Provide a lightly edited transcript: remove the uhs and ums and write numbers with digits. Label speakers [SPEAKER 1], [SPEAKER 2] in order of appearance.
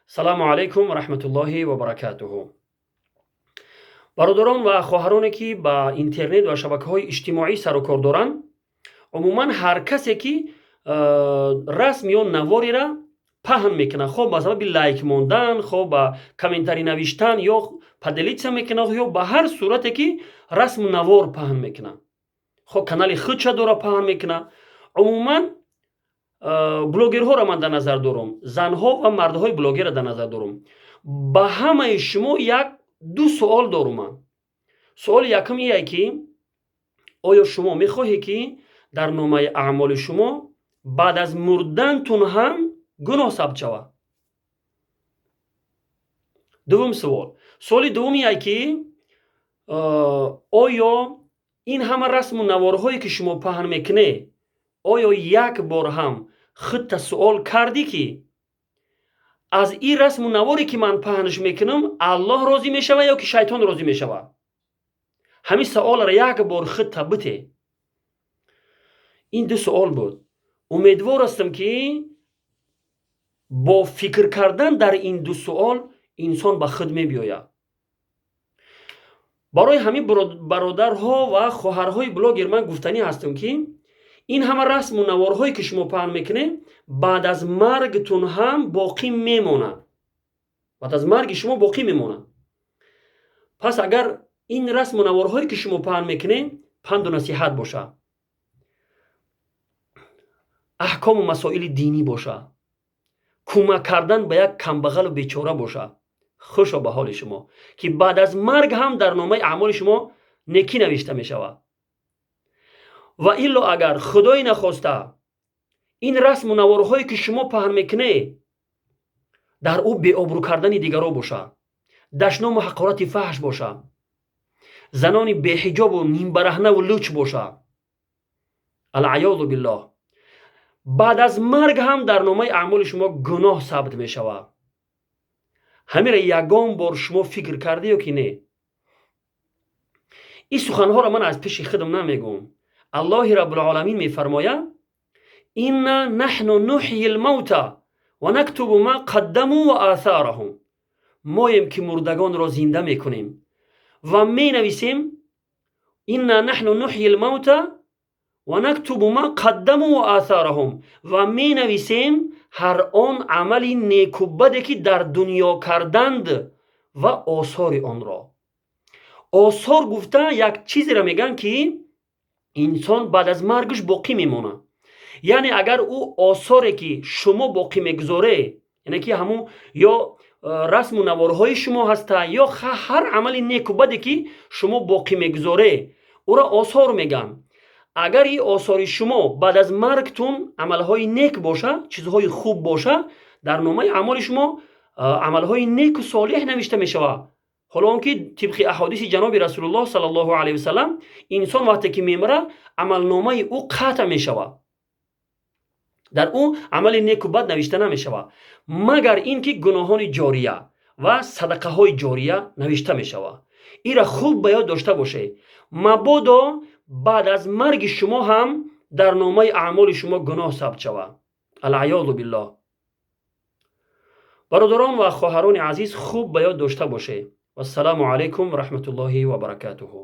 [SPEAKER 1] Салому алайкум ва раҳматуллоҳи ва баракатуҳу. Бародарон ва хоҳароне, ки ба интернет ва шабакаҳои иҷтимоӣ сару кор доранд, умуман ҳар касе, ки расм ё наворера паҳн мекунад, хоб ба сабаби лайк мондан, хоб ба комментарий навиштан ё поделиться мекунад, ё ба ҳар сурате ки расму навор паҳн мекунад, хоб канали худша дора паҳн мекунад, умуман блогерҳоро ман дар назар дорам, занҳо ва мардҳои блогерро дар назар дорам. Ба ҳамаи шумо як ду суол дорум ман. Суоли якум ие, ки оё шумо мехоҳед, ки дар номаи аъмоли шумо баъд аз мурдантун ҳам гуноҳ сабт шавад? Дуввум суол. Суоли дуввум ие, ки оё ин ҳама расму наворҳое, ки шумо паҳн мекунед, оё як бор ҳам худта суол кардӣ, ки аз ин расму наворе, ки ман паҳнш мекунам, Аллоҳ розӣ мешавад ё ки шайтон розӣ мешавад? Ҳамин саволро як бор худта бите. Ин ду суол буд. Умедвор ҳастам, ки бо фикр кардан дар ин ду суол инсон ба худ мебиёяд. Барои ҳамин, бародарҳо ва хоҳарҳои блогер, ман гуфтанӣ ҳастам, ки ин ҳама расму наворҳое, ки шумо паҳн мекунед, баъд аз маргтун ҳам боқӣ мемонад, баъд аз марги шумо боқӣ мемонад. Пас агар ин расму наворҳое, ки шумо паҳн мекунед, панду насиҳат бошад, аҳкому масоили динӣ бошад, кӯмак кардан ба як камбағалу бечора бошад, хушо ба ҳоли шумо, ки баъд аз марг ҳам дар номаи аъмоли шумо некӣ навишта мешавад. Ва илло, агар худое нахоста ин расму наворҳое, ки шумо паҳн мекунед, дар ӯ беобрӯ кардани дигарон бошад, дашному ҳақорати фаҳш бошад, занони беҳиҷобу нимбараҳнаву луч бошад, алъаёзу биллоҳ, баъд аз марг ҳам дар номаи аъмоли шумо гуноҳ сабт мешавад. Ҳамира ягон бор шумо фикр кардӣ ё ки не? Ин суханҳоро ман аз пеши худам намегӯм. Аллоҳи раббулоламин мефармояд: «Инна наҳну нуҳйи лмавта ва нактубу ма қаддаму ва осораҳум». Моем, ки мурдагонро зинда мекунем ва менависем. «Инна наҳну нуҳйи лмавта ва нактубу ма қаддаму ва осораҳум». Ва менависем ҳар он амали некубаде, ки дар дунё карданд, ва осори онро. Осор гуфта як чизеро мегӯянд, ки инсон баъд аз маргаш боқӣ мемонад. Яъне агар ӯ осоре, ки шумо боқӣ мегузоре, яъне ки ҳамун ё расму наворҳои шумо ҳаста, ё ҳар амали неку баде, ки шумо боқӣ мегузоре, ӯро осор мегӯянд. Агар ин осори шумо баъд аз маргтун амалҳои нек боша, чизҳои хуб боша, дар номаи аъмоли шумо амалҳои неку солеҳ навишта мешавад. Ҳоло он ки тибқи аҳодиси ҷаноби Расулуллоҳ саллаллоҳу алайҳи васалам, инсон вақте ки мемирад, амалномаи ӯ қатъ мешавад, дар ӯ амали неку бад навишта намешавад, магар ин ки гуноҳони ҷория ва садақаҳои ҷория навишта мешавад. Ира хуб ба ёд дошта бошед, мабодо баъд аз марги шумо ҳам дар номаи аъмоли шумо гуноҳ сабт шавад, алъаёзу биллоҳ. Бародарон ва хоҳарони азиз, хуб ба ёд дошта бошед. Вассалому алайкум ва раҳматуллоҳи ва баракатуҳу.